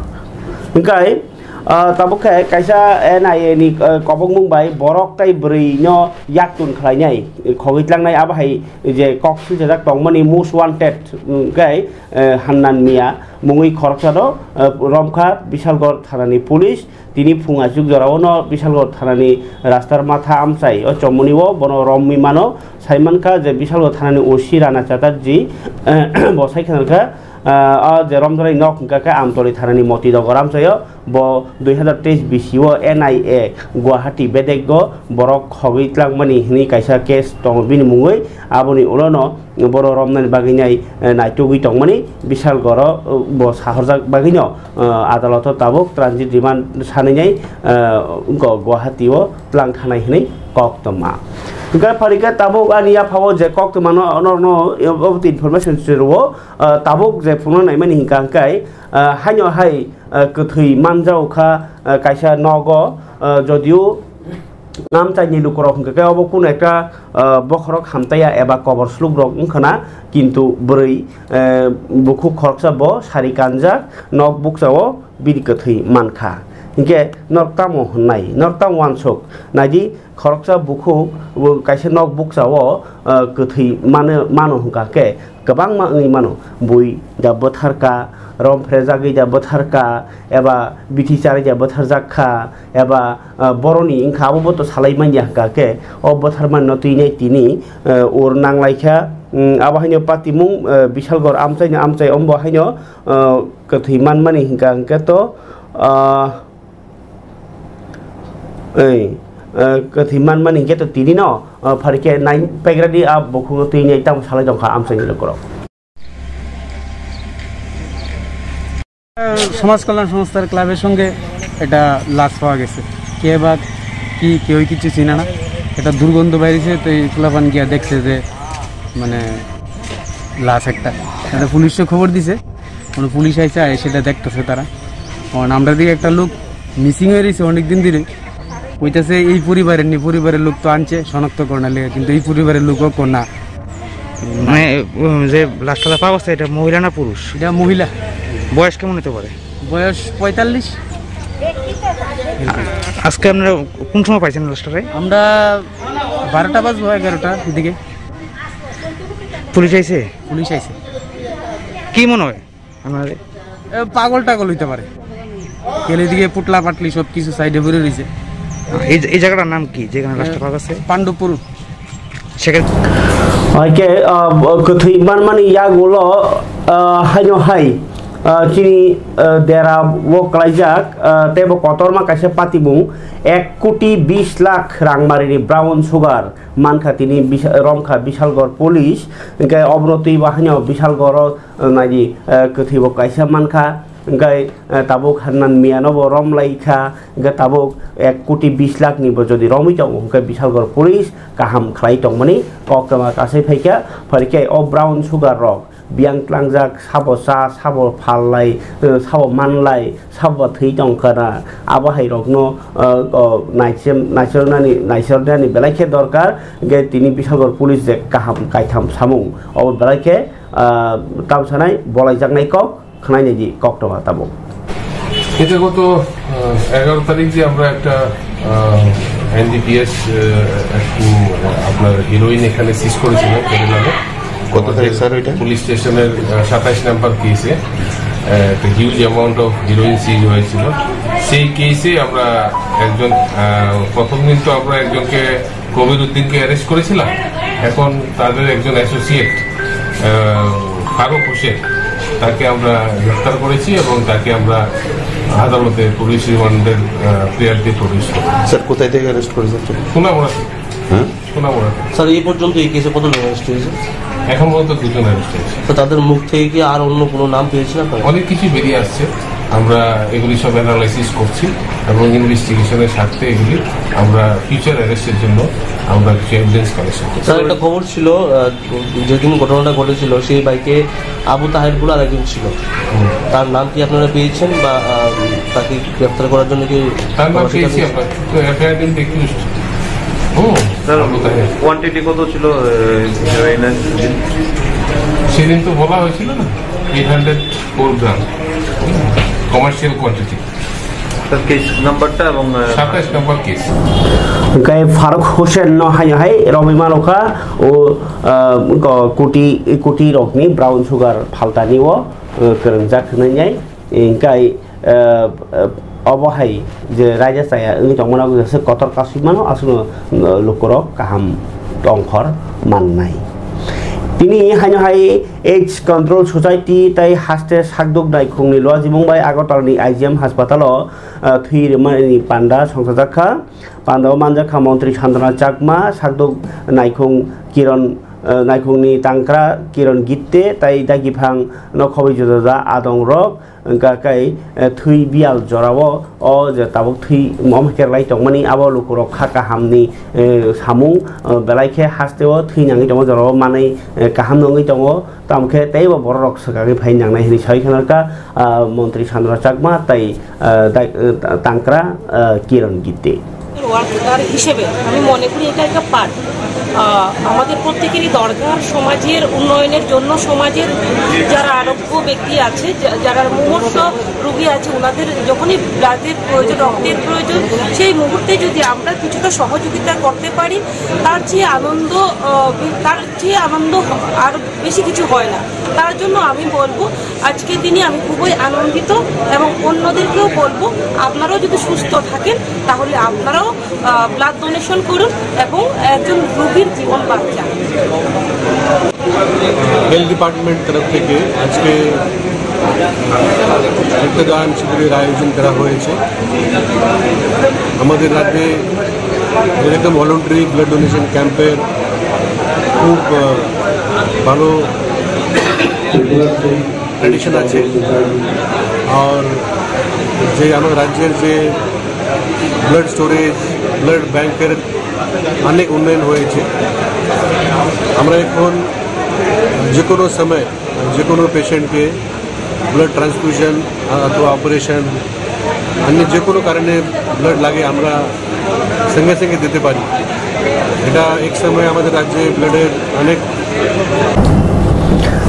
Hingkai, ah, tabuk khe kaisa N I A ni, eh, kobokmung bai borok tei bwrwino yaktun khlainai, khogwi tlangnai, abo hai je kok silchajak tongmani most wanted, mm, khe, eh, Hannan Mia mungwi khoroksano, eh, romkha Bishalgarh thanani police. Tini phung achuk jorao Bishalgarh thanani rastar matha amchai o chomoni o bono romwi mano. Saimankha je Bishalgarh thanani O C Rana Chatterjee, eh, bo sai khna kha, eh, o je romjorani nok hwnkha khe Amtoli thanani Motidogor amchaio. Bo dui hazar teis bisio N I A Guwahati bedego borok khogwi tlangmani hwnwi kaisa case tongo bini mungwi. Aboni ulono boro romnani bagwi nai, eh, naitugwi tongmani Bishalgarho, eh, bo sahorjak bagwino, eh, adaloto tabuk transit remand sanwi nai, eh, wngkha Guwahati o tlang thanai hwnwi koktwma. Hwnkhe pharikhe tabuk ani yaphao je koktwmano norokno, eh, information se rwo, eh, tabuk je phunukna naimani hwnkha hwnkhe, eh, haino hai, eh, kwthwi manjao kha, eh, kaisa nogo, eh, jodio amchaini lukurok hwnkha khe obo kunu ekta, ah, bokhorok hamtaiya eba kobor slukrok wngkhana, kintu bwrwi, eh, bukhuk khoroksa bo sari kanjak nok bukchao bini kwthwi mankha. Hinkhe norok tamo hwnnai, norok tamo uansuk? Naidi, khoroksa bukhuk bo kaisa nok bukchao, ah, kwthwi mano, mano hwnkha khe, kwbangma wngwi mano. Bui ja bwtharka, rom phrejagwi ja bwtharka, eba bithi charwi ja bwtharjak kha, eba, ah, boroni wngkha, abo bo to salai manya hwnkha khe, o bwtharmani no twinai tini, ah, ur nanglaikha. Mm, abo haino patimung, ah, Bishalgarh amchaino amchai ombo haino, ah, kwthwi manmani hwnkha hwnkhe to, ah, ei, ah, kwthwi manmani hwnkhe to tini no, ah, pharikhe nai paigradi a bukhukno twinai tamo salai tongkha amchaini lukurok. সমাজ কল্যাণ সংস্থার ক্লাবের সঙ্গে একটা লাশ পাওয়া গেছে। কে বা কি, কেউই কিছু চিনে না। একটা দুর্গন্ধ বাইরেছে, তো এই পোলাপান গিয়া দেখছে যে মানে লাশ একটা। এটা পুলিশে খবর দিছে, মানে পুলিশ আইছে, আইসে সেটা দেখতেছে তারা। কারণ আমরা দিকে একটা লোক মিসিং হয়ে রয়েছে অনেক দিন ধরে। কইতাছে এই পরিবারের নি, পরিবারের লোক তো আনছে শনাক্ত করার লেগে, কিন্তু এই পরিবারের লোকও কো না। মানে, উম, যে লাশটা পাওয়া গেছে, এটা মহিলা না পুরুষ? এটা মহিলা। বয়স কেমন হতে পারে? বয়স পঁয়তাল্লিশ। আ-, আজকে আপনারা কোন সময় পাইছেন লাশটারে? আমরা বারোটা বাজবো, এগারোটার দিকে। পুলিশ আইছে? পুলিশ আইছে। কি মনে হয়? আমার এ, পাগল টাগল হইতে পারে। গেলে এদিকে পুটলা পাটলি সব কিছু সাইডে পড়ে রয়েছে। এই, এই জায়গাটার নাম কি, যেখানে এ, লাশটা পাওয়া গেছে? পাণ্ডবপুর। সেখানে Oke, ah, bo kwthwi manmani yagulo, ah, haino hai, ah, chini, ah, dera o klaijak, ah, tei bo kotorma kaisa patimung ek koti bis lakh rangmarini brown sugar mankha tini bisa-, romkha Bishalgarh police, hwnkhe obono twi bo haino Bishalgarh o naidi, eh, kwthwi bo kaisa mankha, hwnkhe, eh, tabuk Hannan Mia no bo rom lai kha, hwnkhe tabuk ek koti bis lakh ni bo jodi romwi tongo, hwnkhe Bishalgarh police kaham khlai tongmani koktwma kasai phaikha, phaikhe o brown sugar rok biyang tlangjak, sabo cha, sabo phal lai, eh, sabo man lai, sabo thwi tong khana, abo hai rokno, eh, o, naisem-, naisornani, naisornani belai khe dorkar, hwnkhe tini Bishalgarh police je kaham kaitham samung, obo belai khe, ah, tamsanai bolaijaknai kok, khnainai di koktwma tabuk. এটা গত, আহ, এগারো তারিখ যে আমরা একটা, আহ, এনডিপিএস, আহ, একটু, আহ, আপনার হিরোইন এখানে সিজ করেছিলাম কেরালাতে। কত তারিখ স্যার ওইটা? পুলিশ স্টেশনের, আহ, সাতাইশ নাম্বার কেসে, আহ, একটা হিউজ অ্যামাউন্ট অফ হিরোইন সিজ হয়েছিল। সেই কেসে আমরা একজন, আহ, প্রথম দিন তো আমরা একজনকে কবির উদ্দিনকে অ্যারেস্ট করেছিলাম, এখন তাদের একজন অ্যাসোসিয়েট, আহ, ফারুক হোসেন, তাকে আমরা গ্রেফতার করেছি এবং তাকে আমরা আদালতে পুলিশ রিমান্ডের, আহ, প্রিয়ারিটি প্রডিউস করি। স্যার, কোথায় থেকে অ্যারেস্ট করেছেন? সোনামুড়া থেকে। হ্যাঁ? সোনামুড়া থেকে। স্যার, এই পর্যন্ত এই কেসে কত লোক অ্যারেস্ট হয়েছে? এখন পর্যন্ত দুজন অ্যারেস্ট হয়েছে। তো তাদের মুখ থেকে কি আর অন্য কোনো নাম পেয়েছেন আপনারা? অনেক কিছু বেরিয়ে আসছে, আমরা এগুলি সব অ্যানালাইসিস করছি এবং ইনভেস্টিগেশনের স্বার্থে এগুলি আমরা ফিউচার অ্যারেস্টের জন্য আমরা কিছু এভিডেন্স কালেকশন করছি। স্যার, একটা খবর ছিল, আহ, যেদিন ঘটনাটা ঘটেছিল, সেই বাইকে আবু তাহের বলে আরেকজন ছিল। হুম। তার নাম কি আপনারা পেয়েছেন বা, আহ, তাকে গ্রেপ্তার করার জন্য কি তার নাম তল্লাশি পেয়েছি চালিয়েছেন? আমরা, তো এফআইআর ইন দ্য অ্যাকিউজড। হুম, স্যার, আবু তাহের। কোয়ান্টিটি কত ছিল, আহ, হেরোইনের? সেদিন তো বলা হয়েছিল না, এইট হান্ড্রেড ফোর গ্রাম, কমার্শিয়াল কোয়ান্টিটি। স্যার, কেস নাম্বারটা এবং, আহ, সাতাশ নম্বর case. Hwnkhe Faruk Hussain no haino hai romwi mano kha o, ah, ko-, kuti, kuti rokni brown sugar phaltani o, ah, kwrwngjak hwnwi nai. Hwnkhe, ah, ah, obo hai je raida chaya wngwi tongmano jesa kotor kasui mano aswkno, ah, lukurok kaham tongkhor mannai. Tini haino hai AIDS Control Society tei haste sakduk naikhungni luajimung bai Agartala ni I G M haspatalo ah, thwi rwmani panda songchajak kha. Pandao manjak kha Montri Santana Chakma, Sakduk Naikhung Kiron, ah, Naikhungni Tangkra Kiron Gitte, tei Dagiphang no khobwi juda juda adong rok, wngkha khe, eh, thwi biyal jorao o je tabuk thwi mom kerlai tongmani abo lukurok kha kahamni, eh, samung, eh, belai khe hasteo thwi nangwi tongo jorao manwi, eh, kaham nungwi tongo. Tamo khe teibo bororok swkagwi phai nangnai hwnwi saui khna kha, ah, Montri Santana Chakma tei, ah, dai-, ah, Tangkra, ah, Kiron Gitte. Worker হিসেবে আমি মনে করি এটা একটা পার্ট। আহ, আমাদের প্রত্যেকেরই দরকার সমাজের উন্নয়নের জন্য, সমাজের যারা আরোগ্য ব্যক্তি আছে, যা-, যারা মুমূর্ষ রোগী আছে, ওনাদের যখনই ব্লাডের প্রয়োজন, রক্তের প্রয়োজন, সেই মুহূর্তে যদি আমরা কিছুটা সহযোগিতা করতে পারি, তার চেয়ে আনন্দ, আহ, বি-, তার চেয়ে আনন্দ হ-, আর বেশি কিছু হয় না। তার জন্য আমি বলবো, আজকের দিনে আমি খুবই আনন্দিত এবং অন্যদেরকেও বলবো, আপনারাও যদি সুস্থ থাকেন, তাহলে আপনারাও, আহ, ব্লাড ডোনেশন করুন এবং একজন রোগীর জীবন বাঁচান। হেলথ ডিপার্টমেন্ট তরফ থেকে আজকে রক্তদান শিবিরের আয়োজন করা হয়েছে। আমাদের রাজ্যে এরকম ভলান্টারি ব্লাড ডোনেশন ক্যাম্পের খুব, আহ, ভালো ট্র্যাডিশন আছে। আর যে আমার রাজ্যের যে ব্লাড স্টোরেজ, ব্লাড ব্যাংকের অনেক উন্নয়ন হয়েছে। আমরা এখন যে কোনো সময় যে কোনো পেশেন্টকে ব্লাড ট্রান্সফিউশন অথবা অপারেশন, অন্য যে কোনো কারণে ব্লাড লাগে, আমরা সঙ্গে সঙ্গে দিতে পারি। এটা এক সময় আমাদের রাজ্যে ব্লাডের অনেক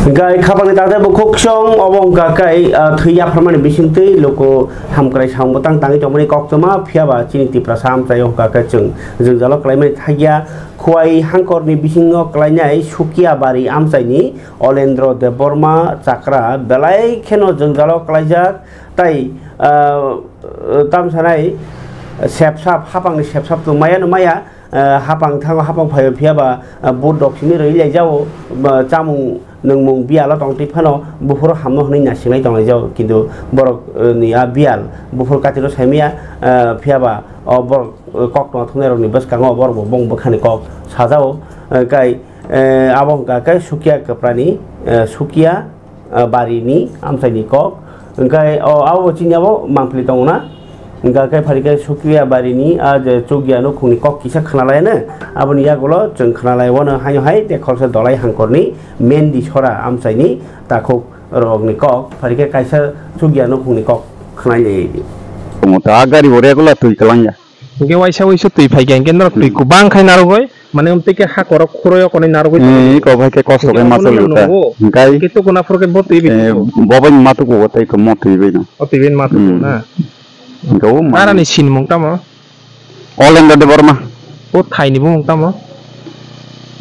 Gai khapangni takte bo khuksong obo wngkha khe, ah, thwi yapharmani bisingtwi luku hamkrai samung bwtang tangwi tongmani koktwma, phiyaba chini Tiprasa amchaio wngkha khe chwng jwngjalo kwlaimani thakya. Khowai hangkorni bisingo kwlainai Sukiabari amchaini Olendro Debbarma Chakra belai kheno jwngjalo kwlaijak, tai, ah, tamsanai sepsap, hapangni sepsap tongmaya no maya, ah, hapang thango, hapang phaio, phiyaba, ah, but rok simi rwi laijao, ba, chamung nwngmung biyalo tongtwi phano buphuru hamno hwnwi nasinglai tonglaijao, kintu borok, eh, ni a biyal buphuru katiro saimaya, ah, phiyaba o borok, eh, kok tongthoknai rokni bwskango borok bo bong bwkhani kok sajao, eh, kai, eh, abo wngkha khe Sukia kwprani, eh, Sukia, ah, barini amchaini kok. Hwnkhe o abo chini abo mangpili tongo na. Hwnkhe khe phari khe Sukia barini a je chukya nukhungni kok kisa khwnalaiano, aboni yagulo chwng khwnalaiwano haino hai tei khoroksa dolai hangkorni Mendi Sora amchaini takhuk rokni kok, phari khe kaisa chukya nukhungni kok khwnai lai di. Omo ta gari bo regular twi kwlangya. Hwnkhe waisa waisa twi phaikha, hwnkhe norok twi Hmm. kwbang khai narwgwi, mane, umtwi khe ha korok khuroi o konwi narwgwi tongo. Eh, iko bai khe kosto khe Hwnkhe ma obono choli uta. Nungo. Hwnkhe tei khe to kwna phuru khe bo twi bai eh, twi. Bo bai ma tuku o tei khe mo twi bai no. O twi bai ma tuku Hmm. na. Hwnkhe o ma Arani sinimung tamo? Olendro Debbarma. O thaini bumung tamo?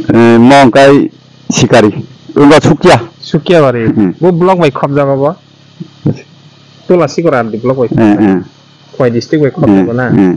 Eh, mo hwnkhe Sikari. Wngkha Sukia. Sukia bari. Hmm. Bo block bai khopjago bo. Tula Sikora R D block bai. Eh, eh. Khowai district bai khoroknai bo na? Hmm, hmm.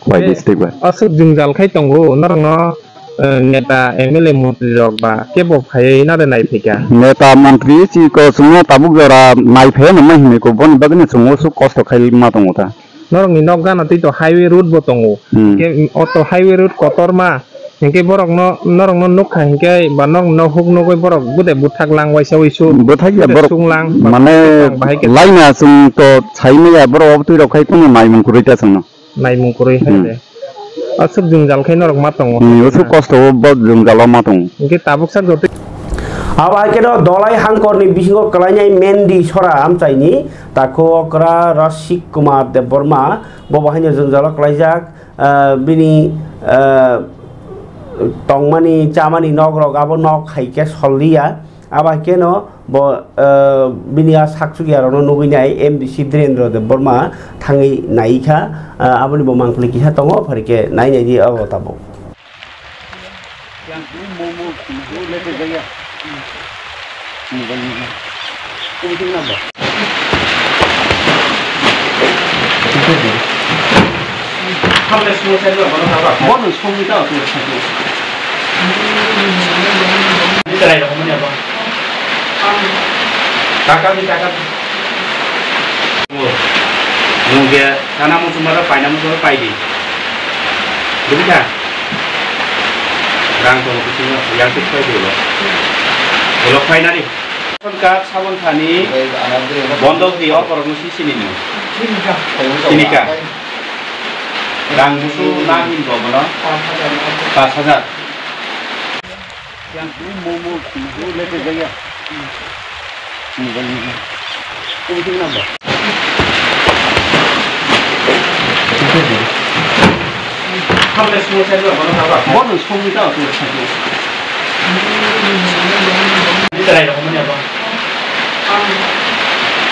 Khowai district bai. Aswk jwngjal khai tongo, norokno, eh, neta, M L A, montri rok ba kebo phaiwi nare nai phaikha? Neta, montri chiko chwngno tabuk jora nai phaiya nangma hinwi ko, boni bagwino chwng aswk kosto khai ma tongo ta. Norokni nok gana twi to highway road bo tongo. Hmm. Ke, o to highway road kotorma, Hinkhe borokno, norokno nukha hinkhe ba norokno huk nugwi borok bude buthak lang waisa wisu. Buthak ya bude borok sung lang ba mane buthak lang bahai khe laina chwng to sai maya borok obtwi rok khai kuno naimung kwrwi ta chwngno. Naimung kwrwi hai Hmm. de. Aswk jwngjal khai norok ma tongo. Hmm, aswk kosto o bo jwngjal o ma tongo. Hinkhe tabuk sak jotoi. Abo hai kheno Dolai Hangkorni bisingo kwlainai Mendi Sora amchaini takhu okra Rashik Kumar Debbarma bo bo haino jwngjalo kwlaijak. Ah, bini, ah, tongmani chamani nok rok abo nok hai khe solliya. Abo hai kheno bo, ah, bini a sakchukya rokno nugwi nai M D C Dhirendra Debbarma thangwi nai kha. Ah, aboni bo mangpili kisa tongo, phari khe nai nai di abo tabuk. Yang tu momo, momo le te jaya. Momo, momo. Kung sing nabo. Hamle sumo sa dua bono kaba. Bono sumo ta tu sa tu. Ni terai rok mani apa? Kakak ni kakak. Nwng je sana muchungma rok paina muchungma rok pai di. Buji kha? Rang tongo bisingo, yang tik pai di ulo. Ulo paina di. Ration card sabon thani bondo khe o borok no si sini no. Sini ka. Rang busu na hin bo bono? Pas hajar. Yang tu momo, momo le te jaya. Mobile number. Kung sing nabo. Hamle sumo sa dua bono kaba. Bono sumo ta tu sa tu. Ni terai rok mani apa?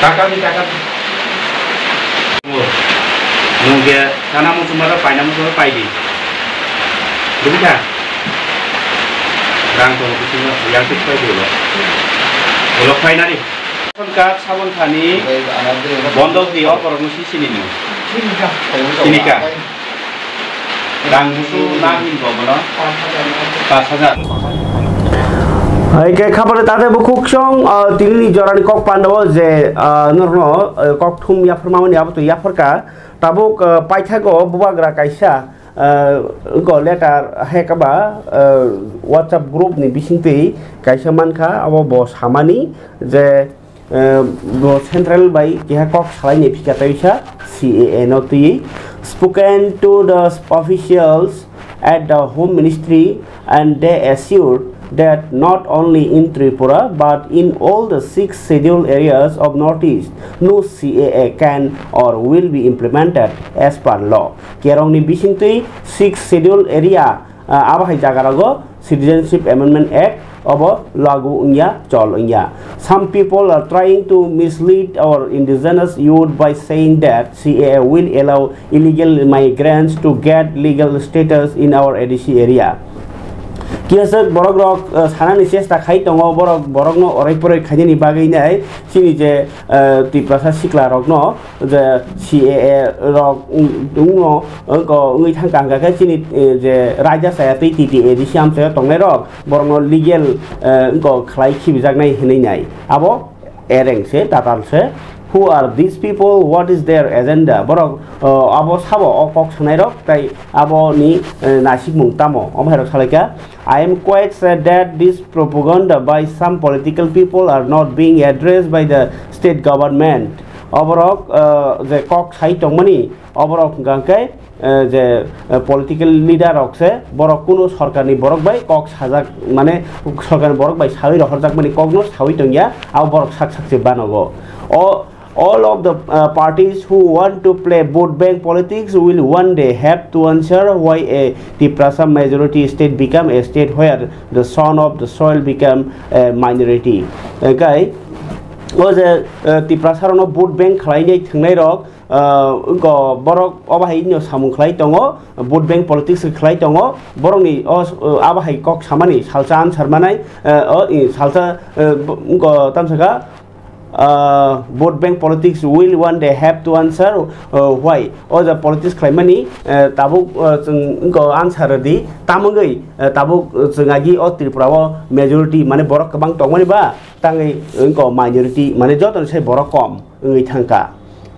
Kakak ni kakak. Nwng je sana muchungma rok paina muchungma rok pai di. Buji kha? Rang tongo bisingo, yang tik pai di ulo. Ulo paina di. Ration card sabon thani bondo khe o borok no si sini no. Sini ka. Rang busu na hin bo bono? Pas hajar. Hai khe khabari tate bukhuk song, ah, tinini jorani kok pandao je, ah, norno, ah, kok thum yaphar mamani abo to yaphar ka. Tabuk, ah, paithago bubagra kaisa, ah, go letter hai kaba, ah, WhatsApp group ni bisingtwi kaisa mankha, abo bo samani je, eh, bo central bai keha kok salai ni phika tei sa C A A no twi spoken to the officials at the Home Ministry and they assured that not only in Tripura but in all the six scheduled areas of Northeast no C A A can or will be implemented as per law. Kerong ni bisingtwi six scheduled area, ah, abo hai jaga rogo Citizenship Amendment Act obo lagu wngya, chol wngya. Some people are trying to mislead our indigenous youth by saying that C A A will allow illegal migrants to get legal status in our A D C area. Kiyaswk borok rok, ah, sanani chesta khai tongo, borok, borokno orai porai khainani bagwi nai chini je, ah, Tiprasa sikla rokno je C A A rok wng-, wngno, wngko wngwi thangka hwnkha khe chini, eh, je raida chaya tei T T A D C amchaio tongnai rok borokno legal, eh, wngko khlai khibijaknai hinwi nai. Abo ereng se, tatal se. Who are these people? What is their agenda? Borok, eh, abo sabo o kok sanai rok tei aboni, eh, naisikmung tamo? Omo hai rok salai kha. I am quite sad that this propaganda by some political people are not being addressed by the state government. Oborok, eh, je kok sai tongmani, oborok hwnkha khe, eh, je, eh, political leader rok se, borok kuno sorkarni borok bai kok sajak, mane sorkarni borok bai sawi rohorjakmani kokno sawi tongya, abo borok sak sak se banogo. O All of the, uh, parties who want to play vote bank politics will one day have to answer why a Tiprasa majority state become a state where the son of the soil become a minority. Hwnkhe o je, uh, Tiprasa rokno vote bank khlainai thwngnai rok, uh, wngkha borok obo hai no samung khlai tongo, vote bank politics khlai tongo, borokni o, uh, abo hai kok samani salsa answer manai, uh, o, i, salsa, uh, wngkha tamsaka, Ah, vote bank politics will one day have to answer, ah, why? O ja politics khlaimani, eh, tabuk, eh, chwng wngkha answer di, tamungwi, eh, tabuk, eh, chwng agi o Tripura o majority, mane borok kwbang tongmani ba, tangwi wngkha minority, mane jotoni sai borok kom wngwi thangkha.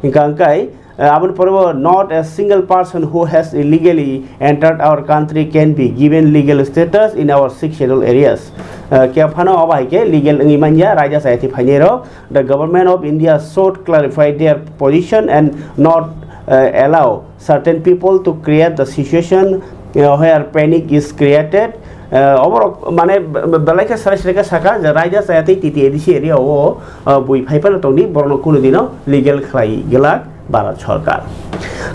Hingkha hingkhai, Uh, aboni pore bo, "Not a single person who has illegally entered our country can be given legal status in our six schedule areas." Uh, khe phano obo hai khe legal wngwi manya raida chaya thwi phainai rok. The government of India should clarify their position and not, uh, allow certain people to create the situation, uh, where panic is created. Uh, oborok mane be-, be-, belai khe sarai sarai khe saka je raida chaya tei T T A D C area o, uh, bui phai phano tongdi, borokno kunu dino legal khlai glak Bharat Sorkar.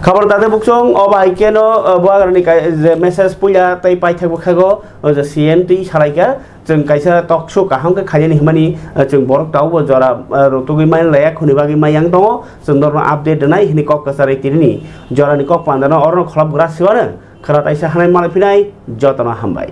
Khabor date bukchung, obo hai khe no, uh, bo agrani kai-, je message puila tei paithak bwkhago, uh, je C M twi salaikha, chwng kaisa talk show kaham khe khainani hwnmani, uh, chwng borok tabukbo jora, uh, rwtugwi mani laya khuni bagwi mayang tongo, chwng norokno update rwnai hwnwi kok kwcharwi tini. Jorani kok pandano orono kholop gra siwano, khwna taisa hanai malai phinai, jotono hambai.